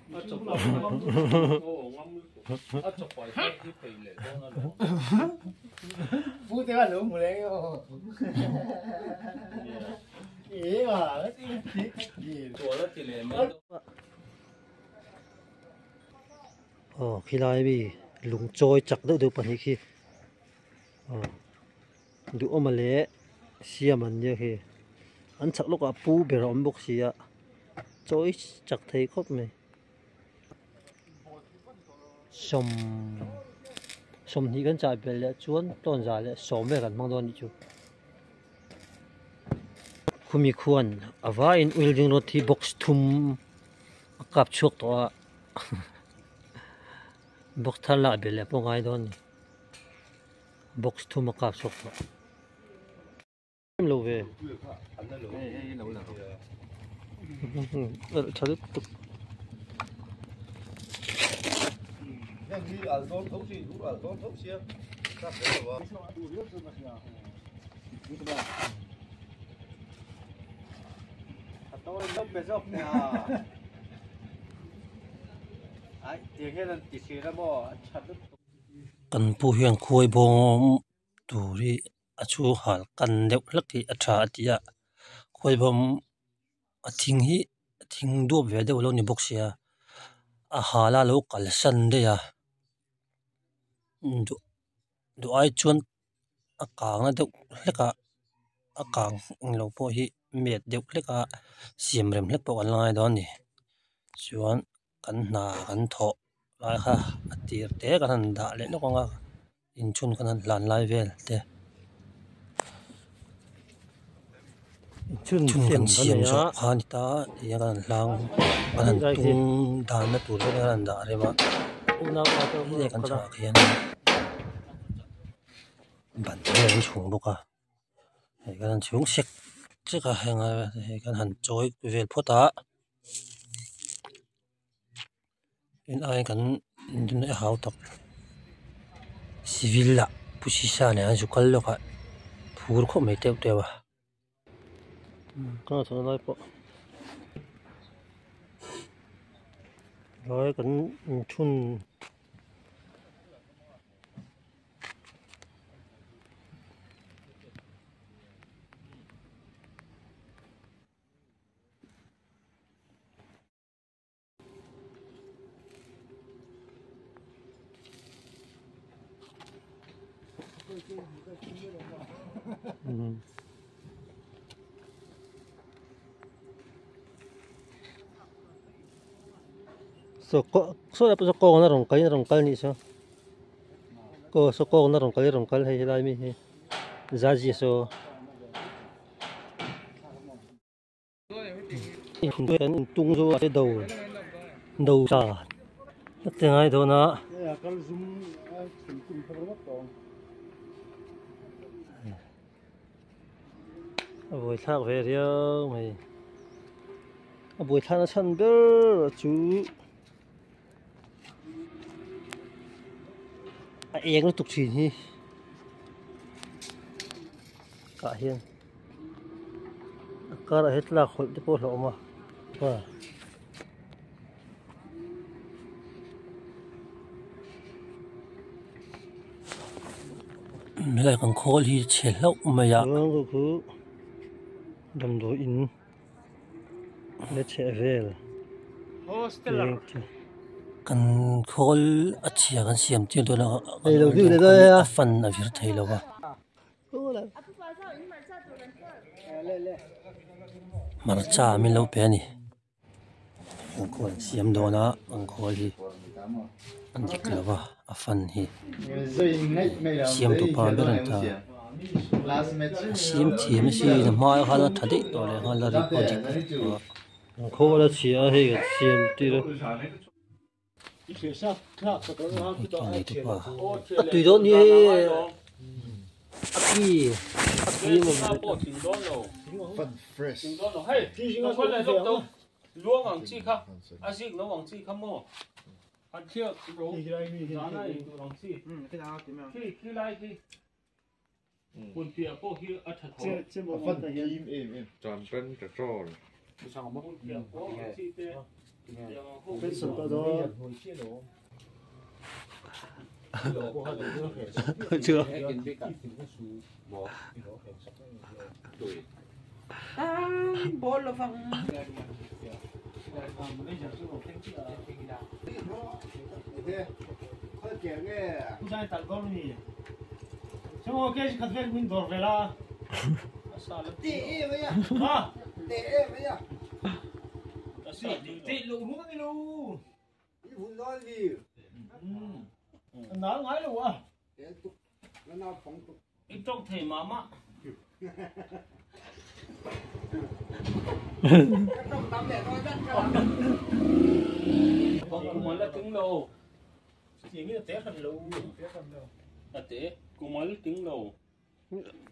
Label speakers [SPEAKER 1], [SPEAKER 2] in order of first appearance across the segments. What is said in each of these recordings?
[SPEAKER 1] Aw khilai mi lung chawi chak deuh deuh pahnih khi aw duhawma leh siam an nia khi an chhak lawkah pu ber a awm bawk si a chawi chak thei khawp mai sawm sawmhnih kan chah belh leh chuan tawnza leh sawm vel kan hmang dawn a nih chu. Khumi khuan a vaiin welding rod hi box thum a kap chhuak tawh a box thar lah belh leh pawh a ngai dawn a ni box thum a kap chhuak tawh lo ve tha lutuk. Kan pu hian khuai bawm tur hi a chhu hal kan deuh hlek hi a tha a ti a khuai bawm a thing hi thing duap ve deuh alo ni bawk sia a hal a lo kalsan daih a duh ai chuan a kang na deuh hlek a a kang englo pawh hi met deuh hlek a siam rem hlek pawh kan la ngai dawn a ni chuan kan hna kan thawh lai kha a tir te kan han dah leh lawk ang a inchhun kan han hlan lai vel te inchhun kan siam zawh kha a ni ta tihian kan han hlang kan han tung danna tur te kan han dah rem a hei kan chhakah khian ban te an chhung bawk a hei kan han chhung sek sek a heng hei kan han chawi vel phawt a en ai kan a hau tak civil ah pu sisa nen an zu kal lawk a phur khawp mai teuh teuh a. Lai kan inthun. Saw kawng saw lai pawh saw kawng a rawn kal in a rawn kal anih saw aw saw kawng a rawn kal in a rawn kal hei helai mi hi zazi saw. Kan intung chu a do do sa te ngai dawn a. A buai thlak ve riau mai a buai thlak na chhan ber chu a eng lutuk thin hi tah hian a karah hian tlak hawlh te pawh a hlauhawm a
[SPEAKER 2] Helai kan khawl hi chhe hlauh mai a.
[SPEAKER 1] Damdawi in. La chheh vel
[SPEAKER 2] Kan khawl a chhia kan siam tir dawn a a fan a vir thei lo va. Hmarcha min lo pe a ni. Kan khawl an siam dawn a kan khawl hi a dik lo va a fan hi siam tu pa ber a ni ta. Siam thiam a si a hma khan a tha daih tawh leh nghal a ri pawh a dik vek tawh a.
[SPEAKER 1] Kan khawl a chhia a hei kan siam tir a. A tui dawn hi hei a ki a ki Chưa.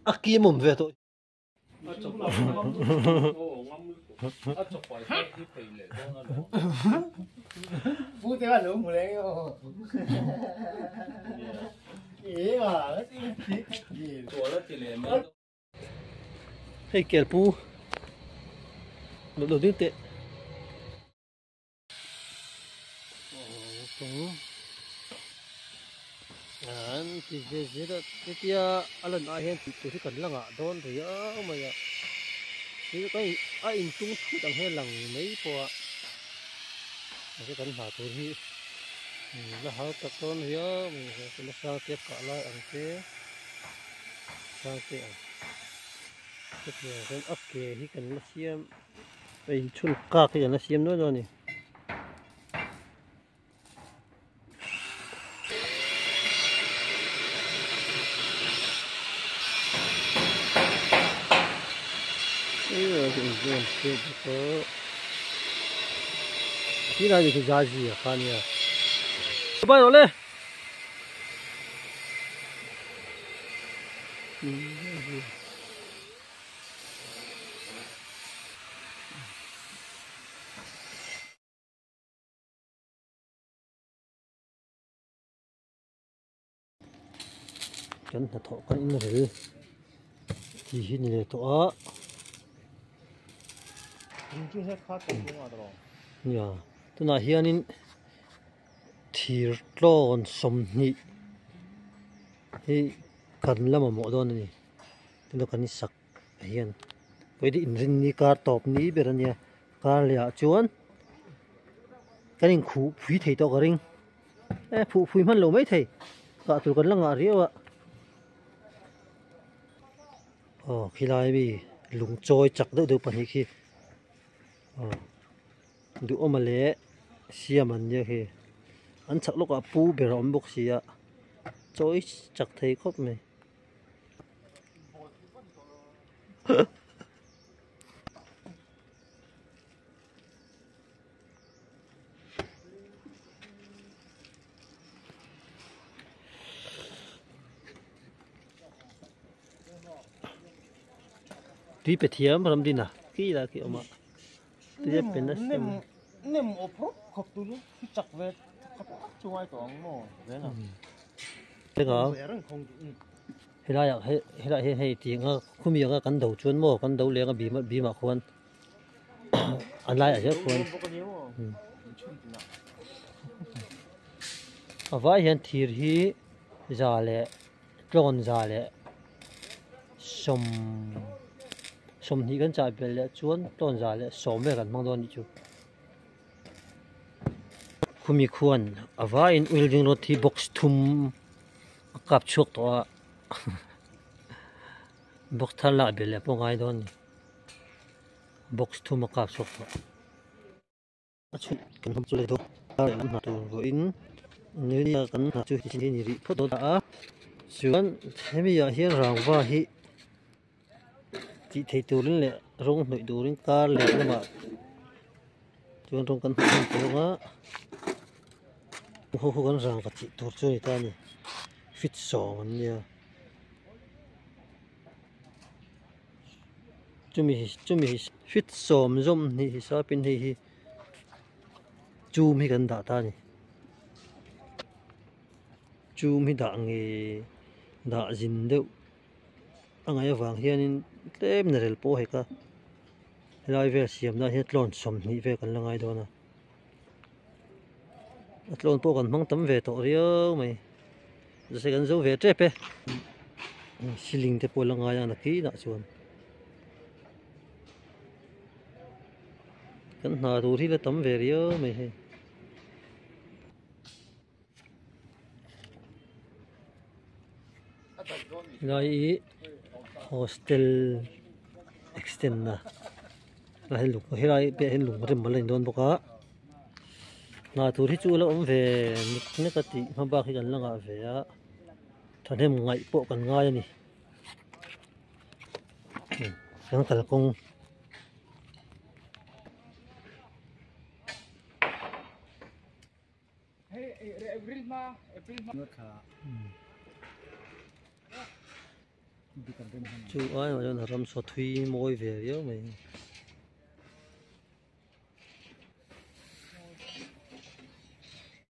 [SPEAKER 1] A kim awm ve tawh. Hei kelpu lo ding teh. An ti ve zel a hetia a lan ah hian tih tur hi kan la ngah dawn riau mai a a intung thut ang hian a lang mai pawh a mahse kan hna tur hi la har tak dawn riau mai a tuna sang te kah lai ang te sang te ang hetiang hian a ke hi kan la siam a inchhun kak hi kan la siam nual dawn a ni. Kan hnathawh kan inrel tih hi ni leh tawh a nia tunah hianin thir tlawn sawmhnih hi kan la mamawh dawn a ni tuna kan sak hian pawh inrinni kar tawp ni ber a nia kar leh ah chuan kan inkhuh phui thei tawh ka ring e phuh phui hman lo mai thei kah tur kan la ngah riau a aw khilai mi lung chawi chak deuh deuh pahnih khi aw duhawm a leh siam an nia khi an chhak lawkah pu ber a awm bawk si a chawi chak thei khawp mai. Tui pe thiam ram din a khi lai khi awm a tui a pe nasa mai.
[SPEAKER 3] Nem awp rawp khawp tur chu chak ve khawp tak chu ngai tawh ang maw zel a.
[SPEAKER 1] Helai ah helai hian hei tih anga khumi anga kan do chuan maw kan do leng a bim bim ah khuan a laiah zel khuan a vai hian thir hi za leh tlawn za leh sawm sawmhnih kan chah belh leh chuan tlawn za leh sawm vel kan hmang dawn a nih chu. Khumi khuan a vaiin welding rod hi box thum a kap chhuak tawh a box thar lah belh leh pawh a ngai dawn a ni box thum a kap chhuak tawh a chhun kan hawm chu leh dawn a lehlam hna tur vawiin kan hna chu hi ni rih phawt dawn a chuan hemi ah hian rangva hi. Tih theih turin leh rawng hnawih turin kar leh lamah chuan rawng kan hnawih hman tur anga ho ho kan rangva tih tur chu a ni ta a ni fit sawm an nia chumi chumi fit sawm zawm hnih hisapin hei hi chum hi kan dah ta a ni chum hi dah nge dah zin deuh. A ngaih avang hianin tlem na rel pawh hek a helai vel siam nan hian tlawn 20 vel kan la ngai dawn a. A tlawn pawh kan hmang tam ve tawh riau mai zase kan zo ve tep e ceiling te pawh la ngai a nakinah chuan kan hna tur hi la tam ve riau mai hei. Helai hi hostel extend na helai piah hian lung rem a la ni dawn bawk a hna tur hi chu a la awm ve nek nek a tih hma bak hi kan la ngah ve a thahnem ngaih pawh kan ngai a ni kan kalkawng. Chu ai mah chuan ram saw thui mawi ve viau mai.